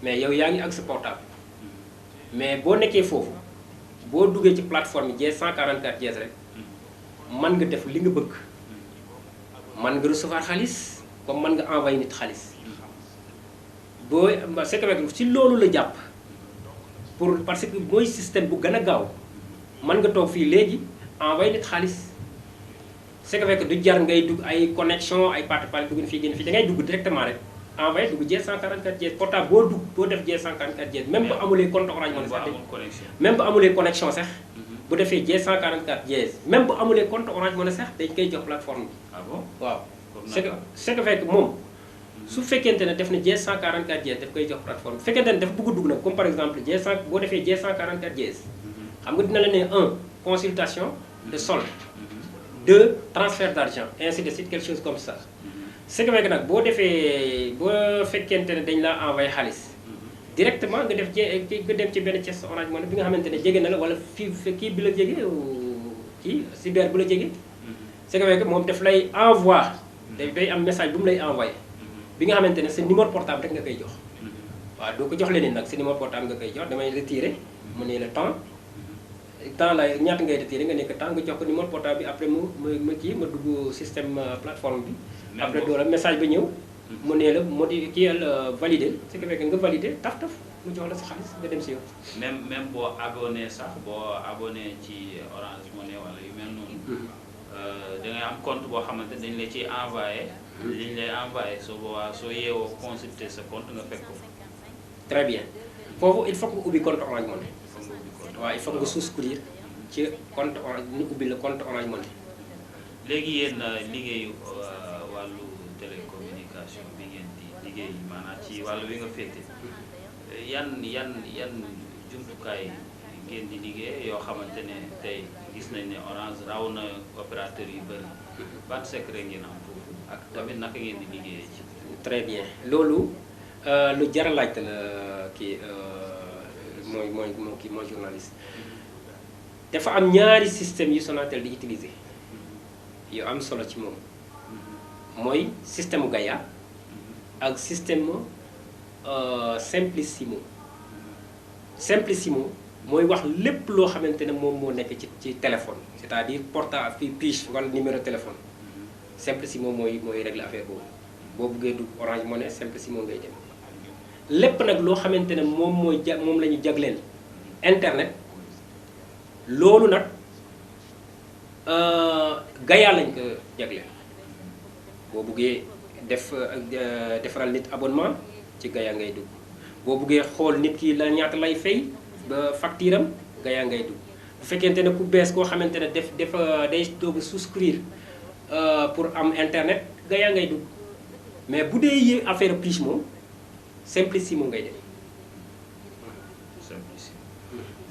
mais yow yaa ngi ak sa portable mais boo nekkee foofu boo duggee ci plateforme yi Dièse 144 Dièse rek mën nga def li nga bëgg mën nga recevoir xaalis comme mën nga envoyer nit xaalis boo c'est que ci loolu la jàpp pour parce que mooy système bu gën a gaaw mën nga toog fii léegi envoyer nit xaalis c'est que du jar ngay dugg ay connexion ay parti dugg fii génn fii da ngay dugg directement rek envoyé dugg Dièse 144 Dièse portable boo dugg boo def Dièse 144 Dièse même bu amulee compte Orange Money sax même bu amulee connexion sax bu defee Dièse 144 Dièse même bu amulee compte Orange Money sax dañ koy jox plateforme bi. ah bon waaw c'est que fekk moom su fekkente ne def na Dièse 144 Dièse daf koy jox plateforme bu fekkente ne dafa bëgg a dugg nag comme par exemple Dièse 100 boo defee Dièse 144 Dièse xam nga dina la ne 1 consultation de solde 2 transfert d'argent ainsi de suite quelque chose comme ça. c'est que nag boo defee boo fekkente ne dañ laa envoyé xaalis directement nga def nga dem ci benn caisse Orange Money bi nga xamante ne jege na la wala fii kii bi la jege kii cyber bu la jege. c'est que moom daf lay envoie day am message bu mu lay envoyé bi nga xamante ne sa numéro portable rek nga koy jox. waaw doo ko jox leneen nag sa numéro portable nga koy jox damay retiré mu ne la temps la ñaata ngay retiré nga nekk temps nga jox ko numéro portable bi après ma kii ma dugg système plateforme bi. après doo la message ba ñëw mu ne la modi kii validé ce qui fait que nga validé taf mu jox la sa xaalis nga dem si yow. même boo abonné sax boo abonné ci Orange Money wala yu mel noonu. da ngay am compte boo xamante dañ la ciy envoyé. liñ lay envoyé soo boobaa soo yeewoo consulter sa compte nga fekk ko. très bien foofu il faut que nga ubbi compte Orange Money. waaw il faut nga souscrire ci compte Orange ñu ubbi la compte Orange Money. léegi yéen liggéeyu wàllu télécommunication bi ngeen di liggéey maanaam ci wàllu wi nga féete yan jumtukaay ngeen di liggéey yoo xamante ne tey gis nañ ne Orange raw na opérateur yu bëri ban secret ngeen am foofu ak tamit naka ngeen di liggéeyee ci. très bien loolu lu jar a laajte la kii mooy journaliste dafa am ñaari système yu Sonatel di utiliser yu am solo ci moom mooy système Gaia ak système Simplissimo mooy wax lépp loo xamante ne moom moo nekk ci téléphone c'est-à-dire portable fi fiche wala numéro téléphone Simplissimo mooy régler affaire boobu boo buggee dugg Orange Money Simplissimo ngay dem lépp nag loo xamante ne moom la ñu jagleel internet loolu nag Gaia lañ ko jagleel boo buggee defaral nit abonnement ci Gaia ngay dugg boo buggee xool nit ki la ñaata lay fay ba facture am Gaia ngay dugg bu fekkente ne ku bees koo xamante ne day doog a souscrire pour am internet Gaia ngay dugg mais bu dee affaire piche moom Simplissimo ngay dem. Simplissimo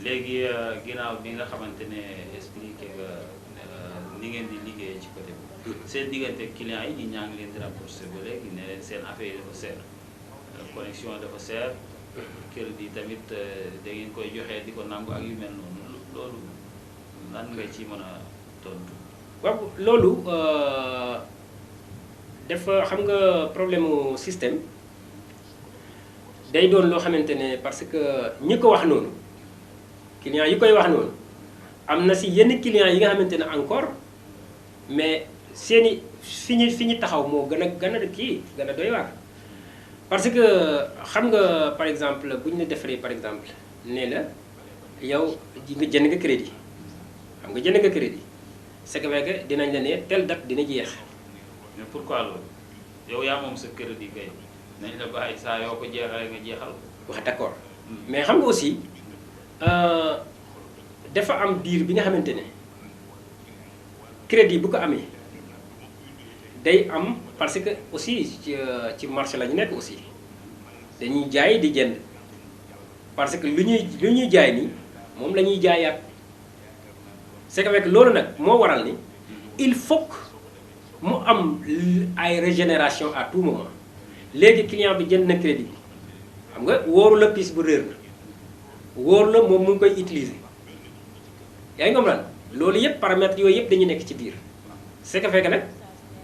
léegi ginnaaw bi nga xamante ne expliqué nga ni ngeen di liggéeyee ci côté bi seen diggante clients yi ñaa ngi leen di rapproché ba léegi ne leen seen affaire yi dafa seer connexion dafa seer crédit tamit da ngeen koy joxe di ko nangu ak yu mel noonu loolu lan nga ci mën a tontu. waaw loolu dafa xam nga problème mu système day doon loo xamante ne parce que ñi ko wax noonu clients yi koy wax noonu am na si yenn clients yi nga xamante ne encore mais seeni fi ñu taxaw moo gën a doy waar. parce que xam nga par exemple bu ñu la defaree par exemple ne la yow nga jënd nga crédit xam nga jënd nga crédit c'est que dinañ la ne telle date dina jeex. mais pourquoi loolu yow yaa moom sa crédit kay nañ la bàyyi saa yoo ko jeexalee nga jeexal. wax d'accord mais xam nga aussi dafa am diir bi nga xamante ne crédit bu ko amee day am parce que aussi ci marché la ñu nekk aussi dañuy jaay di jënd parce que lu ñuy jaay nii moom la ñuy jaayaat c'est que loolu nag moo waral ni il faut que mu am ay régénération à tout moment léegi client bi jënd na crédit bi xam nga wóoru la pièce bu réer na wóoru la moom mu ngi koy utiliser yaa ngi comprendre loolu yëpp paramètres yooyu yëpp dañu nekk ci biir ce qui fait que nag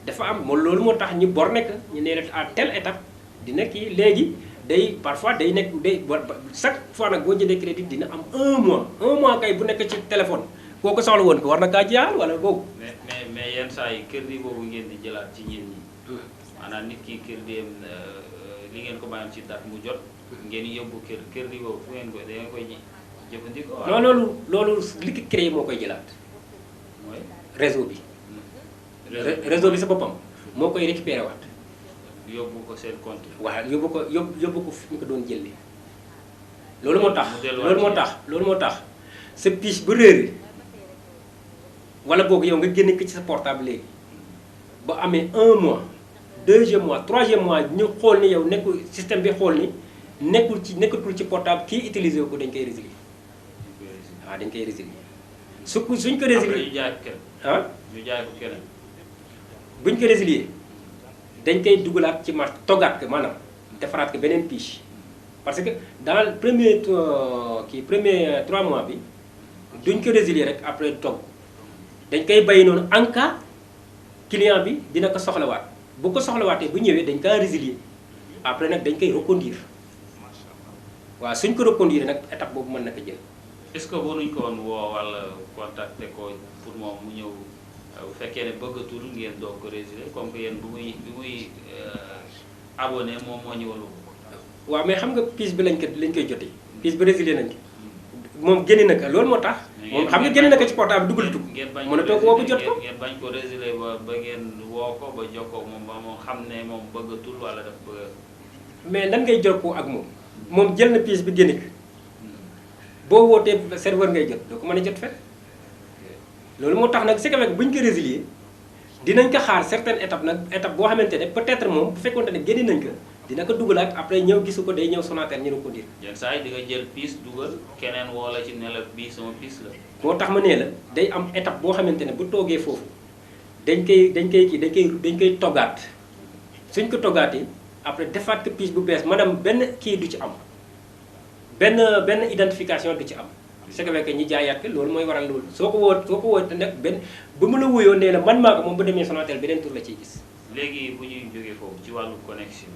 dafa am moom loolu moo tax ñu bor nekk ñu ne à telle étape dina kii léegi day parfois day nekk day chaque fois nag boo jëndee crédit dina am 1 mois kay bu nekk ci téléphone kooku soxla woon ko war na kaa jaar wala boobu. mais yenn saa yi crédit boobu ngeen di jëlaat ci ñeen ñi. maanaam nit ki crédit li ngeen ko mayoon ci date mu jot. ngeen yóbbu crédit boobu fu ngeen koy da ngeen koy jëfandikoo. non loolu li ko créé moo koy jëlaat. mooy réseau bi. réseau bi sa boppam moo koy récupéré waat. yóbbu ko seen compte. waaw yóbbu ko fi ñu ko doon jëlee. loolu moo tax sa piche bu réer wala boog yow nga génne ko ci sa portable léegi ba amee 1 mois 2e mois 3e mois ñu xool ni yow nekkul système bi xool ni nekkatul ci portable kii utiliser ko dañ koy résilier. waaw dañ koy résilier suñ ko résilier ñu jaay ko keneen. ah ñu jaay ko keneen. buñ ko résilier dañ koy dugalaat ci marché toggaat ko maanaam defaraat ko beneen piche parce que dans le premier 3 mois bi duñ ko résilier rek après togg dañ koy bàyyi noonu en cas client bi dina ko soxlawaat bu ko soxlawaatee bu ñëwee dañ kaa résilier après nag dañ koy reconduire waaw suñ ko reconduire nag étape boobu mën na ko jël. est-ce que waruñ ko woon woo wala contacter ko pour moom mu ñëw bu fekkee ne bëggatul ngeen doog ko résilier comme que yéen bi muy abonné moom moo ñëwal. waaw mais xam nga pièce bi lañ koy jotee pièce bi résilier nañ ko moom génne na ko loolu moo tax. moom xam nga génne na ko ci portable dugal tugg. mën a toog woo ko jot ko ngeen bañ ko résilier ba ngeen woo ko ba jokkoo moom ba moom xam ne moom bëggatul wala daf bëgg. mais nan ngay jokkoo ak moom jël na pièce bi génne ko boo wootee serveur ngay jot doo ko mën a jot fekk loolu moo tax nag c'est que bu ñu ko résilier dinañ ko xaar certaines étapes nag étape boo xamante ne peut-être moom bu fekkoonte ne génne nañ ko dina ko dugalaat après ñëw gisu ko day ñëw Sonatel ñu reconduire. yenn saa yi di nga jël pièce dugal keneen woo la ci ne la bii sama pièce la. moo tax ma nee la day am étape boo xamante ne bu toogee foofu dañ koy toggaat suñ ko toggaatee après defaat ko pièce bu bees maanaam benn kii du ci am benn identification du ci am. ce qui fait que ñi jaayaat ko loolu mooy waral loolu soo ko woo te nag benn bu mu la wuyoo nee la man maa ko moom bu demee Sonatel beneen tur la ciy gis. léegi bu ñuy jógee foofu ci wàllu connexion.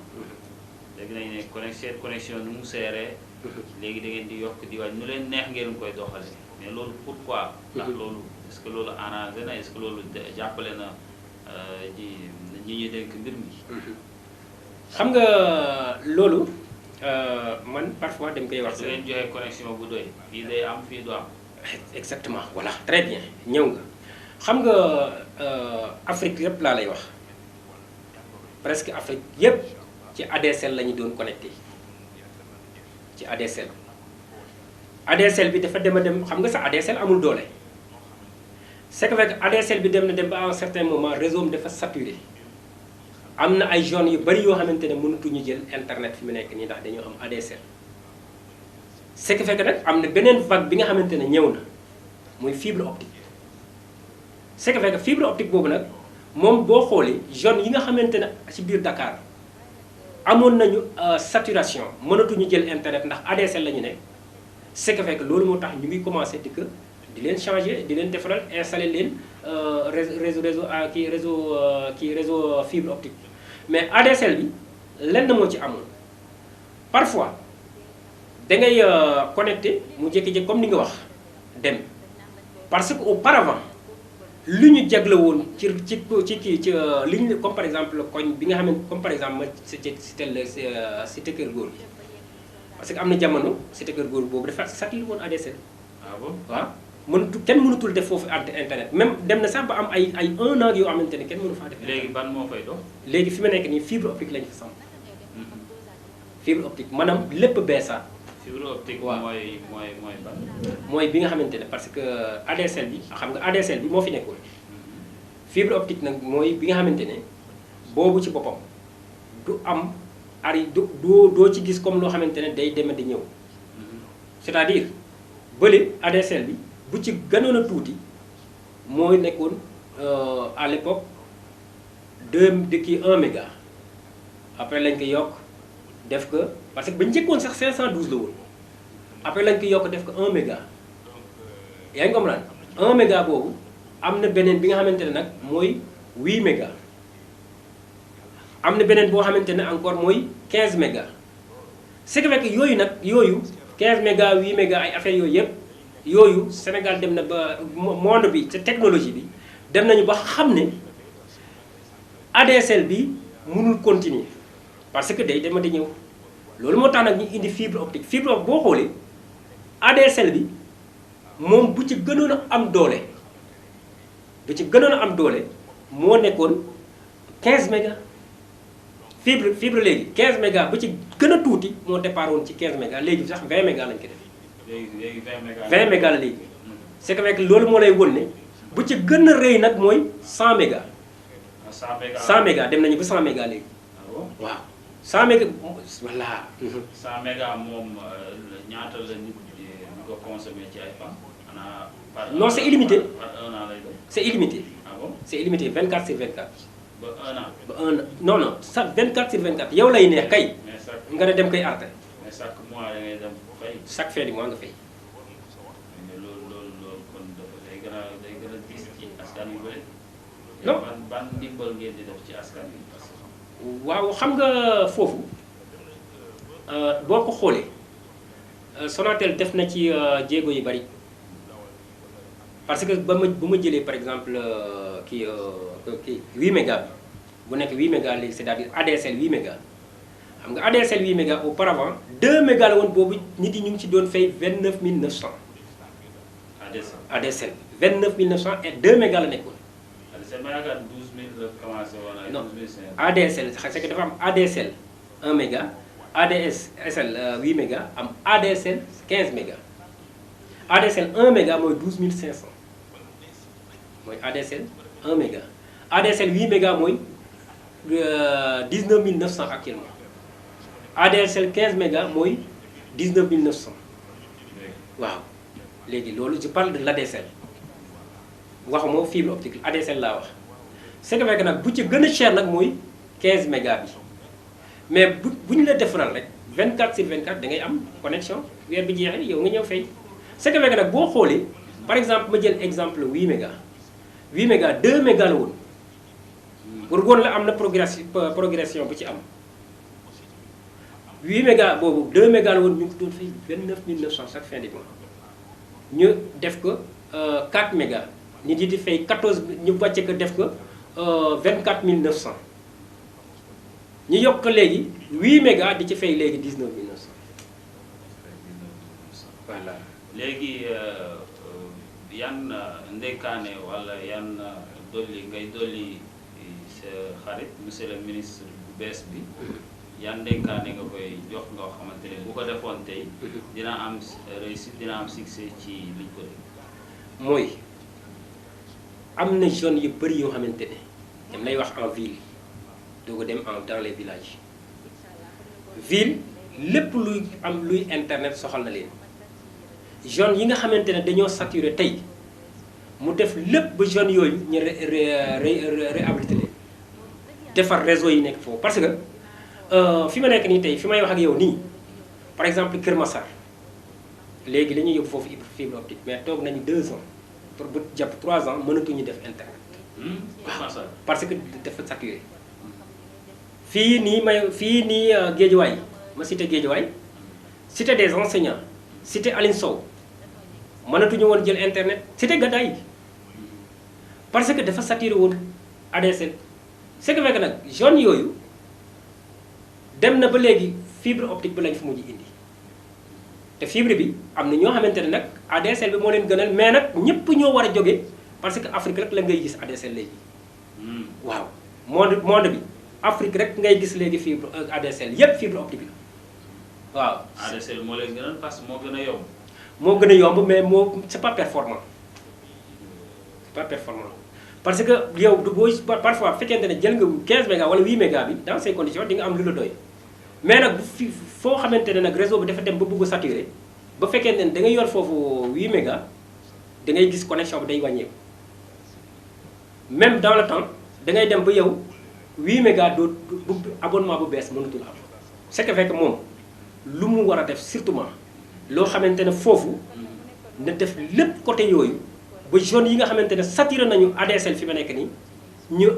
léegi nañ ne connexion nu mu seeree. léegi da ngeen di yokk di wàññi nu leen neex ngeen koy doxale mais loolu pourquoi. ndax loolu est-ce que loolu arrangé na est-ce que loolu jàppale na ñi ñuy dénk mbir mi. xam nga loolu man parfois dañ koy wax. su ngeen joxee connexion bu doy fii day am fii du am. exactement voilà très bien ñëw nga xam nga Afrique yëpp laa lay wax presque Afrique yëpp ci ADSL la ñu doon connecté ci ADSL. ADSL bi dafa dem a dem xam nga sa ADSL amul doole c'est que ADSL bi dem na dem ba à un certain moment réseau am dafa saturé am na ay zones yu bari yoo xamante ne mënatuñu jël internet fi mu nekk nii ndax dañoo am ADSL. c'est que nag am na beneen vague bi nga xamante ne ñëw na muy fibre optique c'est que fibre optique boobu nag moom boo xoolee zones yi nga xamante ne ci biir Dakar amoon nañu saturation mënatuñu jël internet ndax ADSL la ñu nekk c'est que loolu moo tax ñu ngi commencé di leen changer di leen defaral installer leen réseau fibre optique mais ADSL bi lenn moo ci amoon parfois. da ngay connecté mu jékki-jékki comme ni nga wax dem parce que auparavant lu ñu jagle woon ci li ñu comme par exemple koñ bi nga xam ne comme par exemple ma cité Kër Góor gi parce que am na jamono cité Kër Góor boobu dafa saturé woon ADSL. ah bon waaw kenn mënutul def foofu internet même dem na sax ba am ay 1 an yoo xamante ne kenn mënu faa def. léegi ban moo fay dox. léegi fi ma nekk nii fibre optique lañu fa samp. fibre optique maanaam lépp beesaat. fibre optique waaw mooy ban. mooy bi nga xamante ne parce que ADSL bi xam nga ADSL bi moo fi nekkoon fibre optique nag mooy bi nga xamante ne boobu ci boppam du am doo ci gis comme loo xamante ne day dem di ñëw c'est-à-dire bële ADSL bi bu ci gënoon a tuuti mooy nekkoon à l'époque 1 méga après lañ ko yokk def ko. parce que ba njëkkoon sax 512 la woon après lañ ko yokk def ko 1 méga yaa ngi comprendre 1 méga boobu am na beneen bi nga xamante ne nag mooy 8 méga am na beneen boo xamante ne encore mooy 15 méga ce qui fait que yooyu nag yooyu 15 méga 8 méga ay affaires yooyu yëpp yooyu Sénégal dem na ba monde bi ca technologie bi dem nañu ba xam ne ADSL bi mënul continuer parce que day dama di ñëw loolu moo tax nag ñu indi fibre optique boo xoolee ADSL bi moom bu ci gënoon a am doole moo nekkoon 15 méga fibre léegi 15 méga bu ci gën a tuuti moo départ woon ci 15 méga léegi sax 20 méga lañ ko def. léegi 20 méga la léegi. c'est que fekk loolu moo lay won ne bu ci gën a rëy nag mooy 100 méga. 100 méga dem nañu ba 100 méga léegi. waaw 100 méga voilà. 100 méga moom ñaata la nit ñi ko consommé ci ay fan. non c'est illimité. par un an lay doon. c'est illimité. ah bon c'est illimité 24 sur 24. ba un an. ba un an non non ça 24 sur 24 yow lay neex kay. nga ne dem koy arte. mais chaque mois da ngay dem fay. chaque fin du mois nga fay. mais loolu kon dafa day gën a diis ci askan wi bëri. non ban ndimbal ngeen di def ci askan wi. waaw xam nga foofu boo ko xoolee Sonatel def na ci jéego yu bari parce que bu ma jëlee par exemple kii 8 méga bi bu nekk 8 méga léegi c'est-à-dire ADSL 8 méga xam nga ADSL 8 méga auparavant 2 méga la woon boobu nit yi ñu ngi ci doon fay 29 900. ADSL 29 900 et 2 méga la nekkoon. ADSL ma yaakaar 12 000 la commencé woon ay 12 500. ADSL c'est que dafa am ADSL 1 méga ADSL 8 méga am ADSL 15 méga ADSL 1 méga mooy 12 500 mooy ADSL 1 méga ADSL 8 méga mooy 19 900 actuellement ADSL 15 méga mooy 19 900 waaw léegi loolu je parle de l'ADSL waxuma fibre optique ADSL laa wax ce qui fait que nag bu ci gën a cher nag mooy 15 méga bi mais bu ñu la defaral rek 24 sur 24 da ngay am connexion weer bi jeexee yow nga ñëw fay ce qui fait que nag boo xoolee par exemple ma jël exemple 8 méga 8 méga 2 méga la woon pour woon la am na progression bu ci am 8 méga boobu 2 méga la woon ñu ngi doon fay 29 900 chaque fin du mois ñu def ko 4 méga nit yi di fay 14 ñu wàcce ko def ko 24 900 ñu yokk ko léegi 8 méga di ci fay léegi 19 900 voilà. léegi yan ndénkaane wala yan ngay dolli sa xarit monsieur le ministre bu bees bi yan ndénkaane nga koy jox nga xamante ne bu ko defoon tey dina am réussite dina am succès ci liñ ko def. mooy am na jeunes yu bëri yoo xamante ne dem lay wax en ville doo ko dem dans les villages ville lépp luy internet soxal na leen jeunes yi nga xamante ne dañoo saturé tey mu def lépp ba jeunes yooyu ñu réhabilité leen defar réseau yi nekk foofu parce que fi ma nekk nii tey fi may wax ak yow nii par exemple Kër Massar léegi la ñuy yóbbu foofu fibre optique mais toog nañu 2 ans pour bu jàpp 3 ans mënatuñu def internet. waaw parce que dafa saturé. fii nii Guédiawaye ma cité Guédiawaye cité des enseignants cité Aline Sow mënatuñu woon jël internet cité Gadaye parce que dafa saturé woon ADSL ce qui fait que nag jeunes yooyu dem na ba léegi fibre optique ba lañ fa mujj indi te fibre bi am na ñoo xamante ne nag ADSL bi moo leen gënal mais nag ñëpp ñoo war a jóge parce que Afrique rek la ngay gis ADSL léegi waaw monde bi Afrique rek ngay gis léegi fibre ADSL yépp fibre optique la waaw. ADSL moo leen gënal parce que moo gën a yomb. moo gën a yomb mais c'est pas performant c'est pas performant parce que yow du booy parfois fekkente ne jël nga 15 méga wala 8 méga bi dans ces conditions di nga am lu la doy mais nag bu foo xamante ne nag réseau bi dafa dem ba bëgg a saturé ba fekkente ne da ngay yor foofu 8 méga da ngay gis connexion bi day wàññeeku même dans le temps da ngay dem ba yow 8 méga doo abonnement bu bees mënatul am ce qui fait que moom lu mu war a def surtout loo xamante ne foofu na def lépp côté yooyu ba jeunes yi nga xamante ne saturé nañu ADSL fi ma nekk nii ñu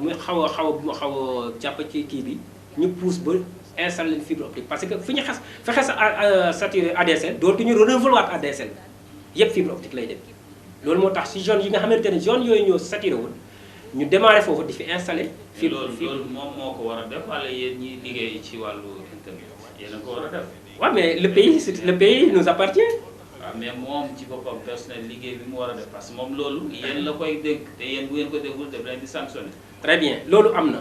mu xaw a jàpp ci kii bi ñu pousse ba installé leen fibre optique parce que fi ñu fexe sa saturé ADSL dootuñu renouveler waat ADSL yëpp fibre optique lay dem loolu moo tax si zone yi nga xamante ne zone yooyu ñoo saturé woon ñu démarré foofu di fi installé. fibre loolu moom moo ko war a def wala yéen ñi liggéey ci wàllu internet yéen a ko war a def. waaw mais le pays nous appartient. waaw mais moom ci boppam personnel liggéey bi mu war a def parce que moom loolu yéen la koy dégg te yéen bu ngeen ko déggul def leen di sanctionné. très bien loolu am na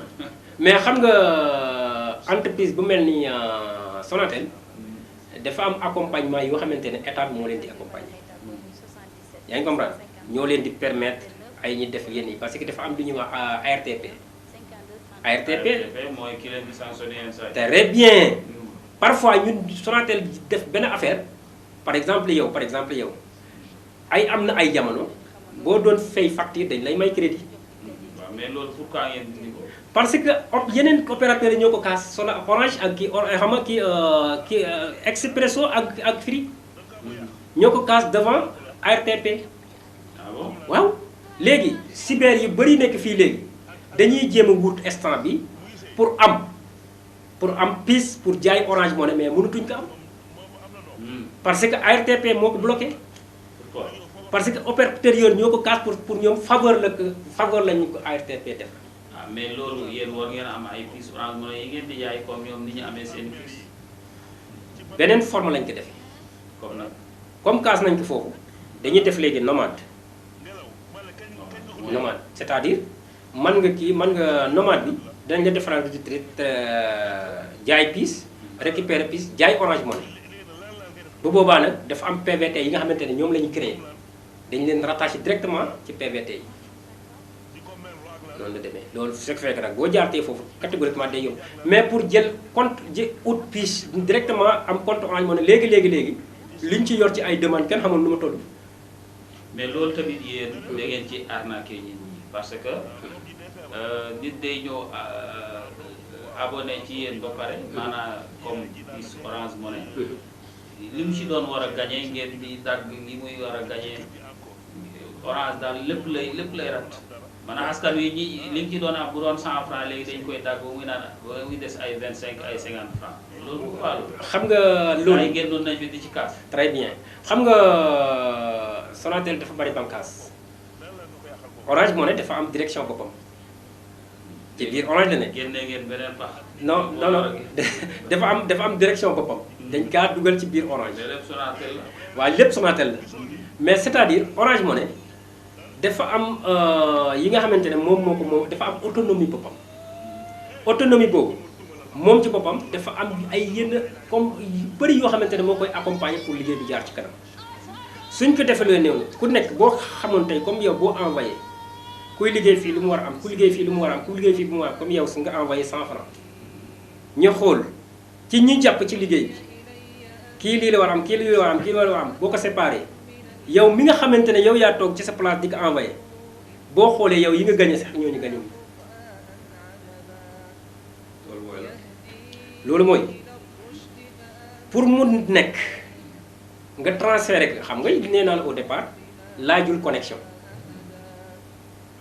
mais xam nga entreprise bu mel ni Sonatel dafa am accompagnement yoo xamante ne état bi moo leen di accompagner yaa ngi comprendre ñoo leen di permettre ay ñi def yenn yi parce que dafa am lu ñuy wax ARTP. ARTP mooy ki leen di sanctionné yenn saa yi. très bien parfois ñun Sonatel def benn affaire par exemple yow ay am na ay jamono boo doon fay facture dañ lay may crédit. waaw mais loolu pourquoi ngeen dindi ko. parce que yeneen opérateurs yi ñoo ko kaas Sonatel Orange ak kii xam nga kii Expresso ak Free ñoo ko kaas devant ARTP. ah bon waaw léegi cyber yu bëri nekk fii léegi dañuy jéem a wut instant bi pour am piste pour jaay Orange Money mais mënutuñ ko am. parce que ARTP moo ko bloqué. pourquoi. parce que opérateurs yooyu ñoo ko kaas pour ñoom faveur lañu ko ARTP def. ah mais loolu yéen war ngeen am ay puces Orange Money yi ngeen di jaay comme ñoom ni ñu amee seen puces. beneen forme lañ ko defee. comme nag. comme kaas nañ ko foofu dañuy def léegi nomade. nomade c'est-à-dire man nga nomade bi dañ la defaral retraite jaay piis récupérer piis jaay Orange Money bu boobaa nag dafa am PVT yi nga xamante ne ñoom la ñu créé dañ leen rattaché directement ci PVT yi noonu la demee loolu su fekkee nag boo jaartee foofu catégoriquement day yomb mais pour jël compte ut piis directement am compte Orange Money léegi liñ ci yor ci ay demande kenn xamul nu ma toll. mais loolu tamit yéen da ngeen ci arnaqué nit ñi parce que nit day ñëw abonné ci yéen ba pare maanaam comme bis Orange Money li mu ci doon war a gagné ngeen di dagg li muy war a gagné Orange daal lépp lay rat maanaam askan wi ñi li mu ci doon am bu doon 100 francs léegi dañ koy dagg ba muy naan ba muy des ay 25 ay 50 francs loolu bu faalu. xam nga loolu ay génnoon nañ fi di ci kaas. très bien xam nga Sonatel dafa bari bànqaas Orange Money dafa am direction boppam ci biir Orange la ne. génne ngeen beneen pax. non dafa am direction boppam. dañ kaa dugal ci biir Orange. lépp Sonatel la. waaw lépp Sonatel la mais c'est-à-dire Orange Money dafa am yi nga xamante ne moom dafa am autonomie boppam. autonomie boobu moom ci boppam dafa am ay yenn comme yu bëri yoo xamante ne moo koy accompagner pour liggéey bi jaar ci kanam suñ ko defalee néew ku nekk boo xamoon tey comme yow boo envoyé kuy liggéey fii lu mu war a am ku liggéey fii lu mu war a am ku liggéey fii lu mu war a am comme yow su nga envoyé 100 francs ñu xool ci ñi jàpp ci liggéey bi kii lii la war a am kii lii la war a am kii la war a am boo ko séparé yow mi nga xamante ne yow yaa toog ci sa place di ko envoyé boo xoolee yow yi nga gagné sax ñooñu gagné wu. loolu mooy pour mu nekk nga transféré ko xam nga nee naa la au départ laajul connexion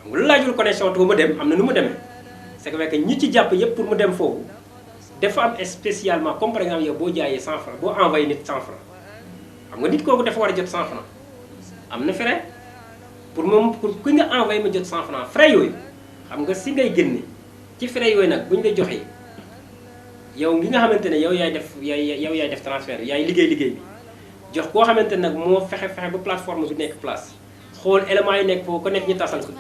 xam nga lu laajul connexion te mu dem am na nu mu demee c'est que ñi ci jàpp yëpp pour mu dem foofu dafa am spécialement comme par exemple yow boo jaayee 100 francs boo envoyé nit 100 francs xam nga nit kooku dafa war a jot 100 francs am na frais pour ku nga envoyé ma jot 100 francs frais yooyu xam nga si ngay génne ci frais yooyu nag bu ñu la joxee. yow ngi nga xamante ne yow yaay def transfert yaay liggéey bi jox koo xamante ne nag moo fexe ba plateforme bi nekk place xool éléments yi nekk foofu ko nekk ñu tasal ko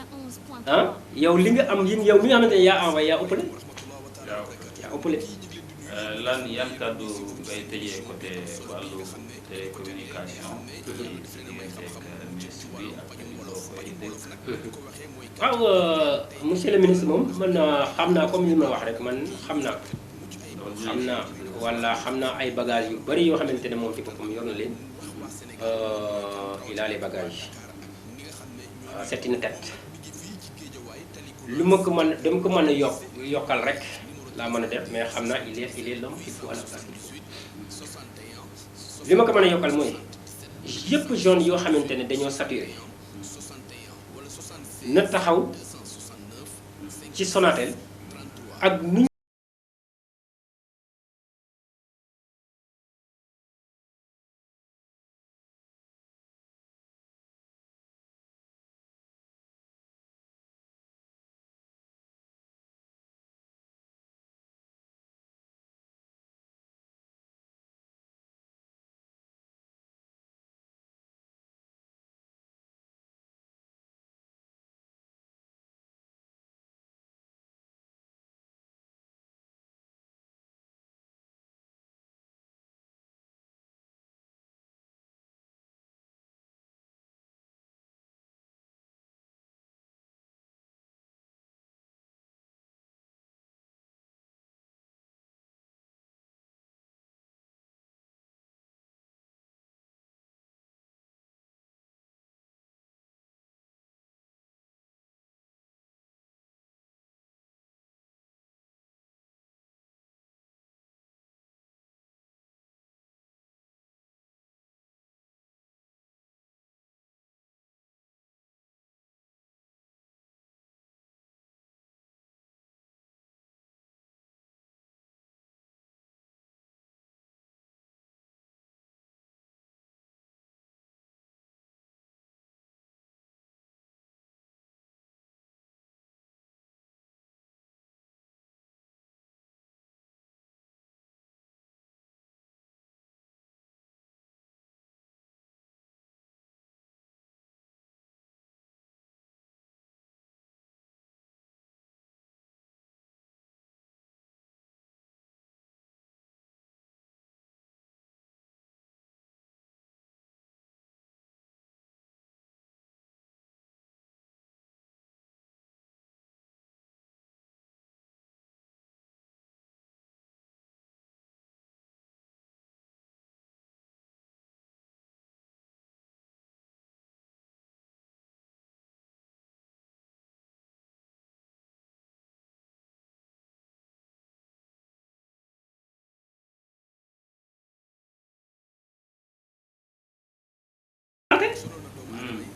ah yow li nga am yow mi nga xamante ne yaa envoyé yaa ëppale. yaa ëppale. lan yan kàddu ngay tëjee côté wàllu télécommunication. ministre bi ak loo koy dégg. waaw monsieur le ministre moom man xam naa comme li ma wax rek man xam naa ko. xam naa ay bagages yu bari yoo xamante ne moom ci boppam yor na leen il a les bagages c'est une tête lu ma ko mën dama ko mën a yokkal rek laa mën a def mais xam naa il est l'homme il faut à la place li ma ko mën a yokkal mooy yëpp zone yoo xamante ne dañoo saturé na taxaw ci Sonatel ak nu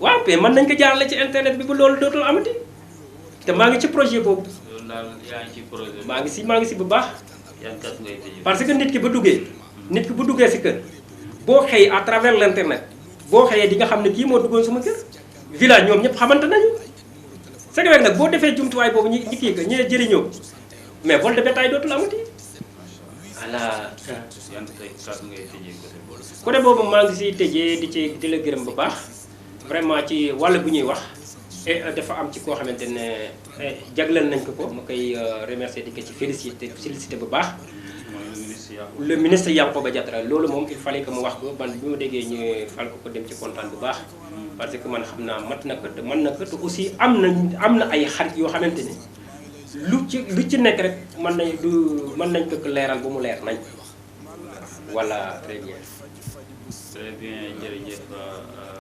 waaw mais mën nañ ko jaarale ci internet bi ba loolu dootul amati te maa ngi ci projet boobu. loolu daal yaa ngi ci projet maa ngi si bu baax. yan kat ngay tëjee. parce que nit ki bu duggee si kër boo xëy à travers l' internet boo xëyee di nga xam ne kii moo duggoon sama kër. village ñoom ñëpp xamante nañu c'est que nag boo defee jumtuwaay boobu ñi kii ko ñee jëriñoo mais vol de bétail dootul amati. voilà. yan kat ngay tëjee côté boobu maa ngi siy tëjee di la gërëm bu baax vraiment ci wàll bu ñuy wax et dafa am ci koo xamante ne jagleel nañ ko ma koy remercier di ko ci félicité bu baax. le ministre Yankhoba Diattara loolu moom il fallait que mu wax ko man bi ma déggee ñu fal ko dem ci kontaan bu baax parce que man xam naa mat na ko te mën na ko te aussi am na ay xarit yoo xamante ne lu ci nekk rek mën nañ ko leeral ba mu leer nañ. voilà très bien. Très bien, jërëjëf.